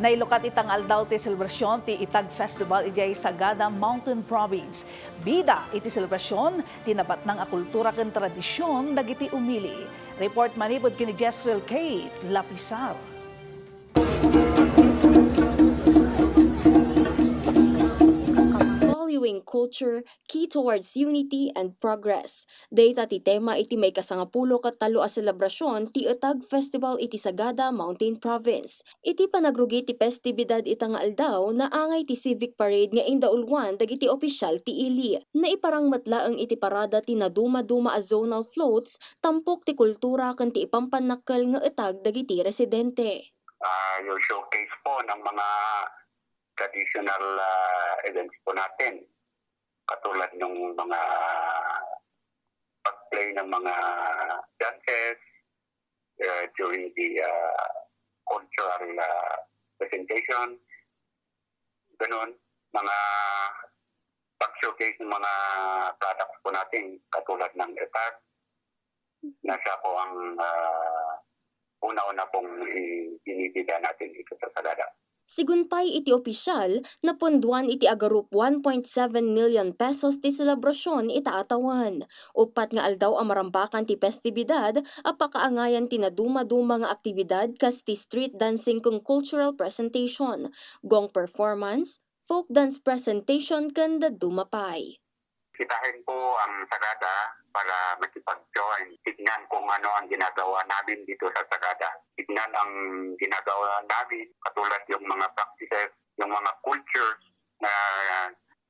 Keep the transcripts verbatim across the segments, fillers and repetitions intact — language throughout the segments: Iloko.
Nailukat ita nga aldaw ti selebrasyon ti Itag Festival idiay Sagada Mountain Province. Bida iti selebrasyon ti nabatnang a kultura ken tradisyon dagiti umili. Report manipud ken ni Jezreel Kate Lapisar. Valuing culture, key towards unity and progress. Dayta ti tema iti maikasangapulo ket tallo a selebrasyon ti Etag Festival iti Sagada Mountain Province. Iti panagrugi ti festibidad ita nga aldaw, naangay ti civic parade nga indauluan dagiti opisyal ti ili. Naiparang met laeng iti parada ti nadumaduma a zonal floats, tampok ti kultura ken ti ipampannakkel nga etag dagiti residente. Ah, yung showcase po ng mga traditional, ah, events po natin, katulad ng mga pag-play ng mga dances, uh, during the, uh, cultural, uh, presentation. Ganun, mga pag-showcase ng mga products po natin, katulad ng etag, na siya po ang, ah, una-una pong i-, binibida natin dito sa Sagada. Sigun pay iti opisyal, napunduan iti agarup one point seven million pesos ti selebrasyon ita a tawen. Uppat nga aldaw a marambakan ti festibidad a pakaangayan ti nadumaduma nga aktibidad kas ti street dancing ken cultural presentation, gong performance, folk dance presentation ken dadduma pay. Bisitahin po ang Sagada para makipag-join. Tignan kung ano ang ginagawa namin dito sa Sagada. Tignan ang ginagawa namin, katulad yung mga practices, yung mga cultures na,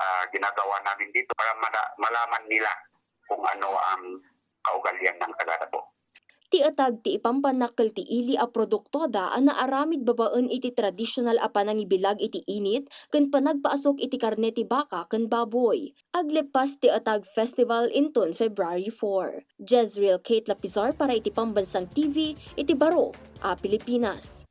ah, ginagawa namin dito para mala-, malaman nila kung ano ang kaugalian ng Sagada po. Ti etag ti ipampannakkel ti ili a produktoda a naaramid babaen iti tradisyonal a panangibilag iti init ken panagpaasuk iti karne ti baka ken baboy. Agleppas ti Etag Festival inton February four. Jezreel Kate Lapizar para iti Pambansang T V iti baro a Pilipinas.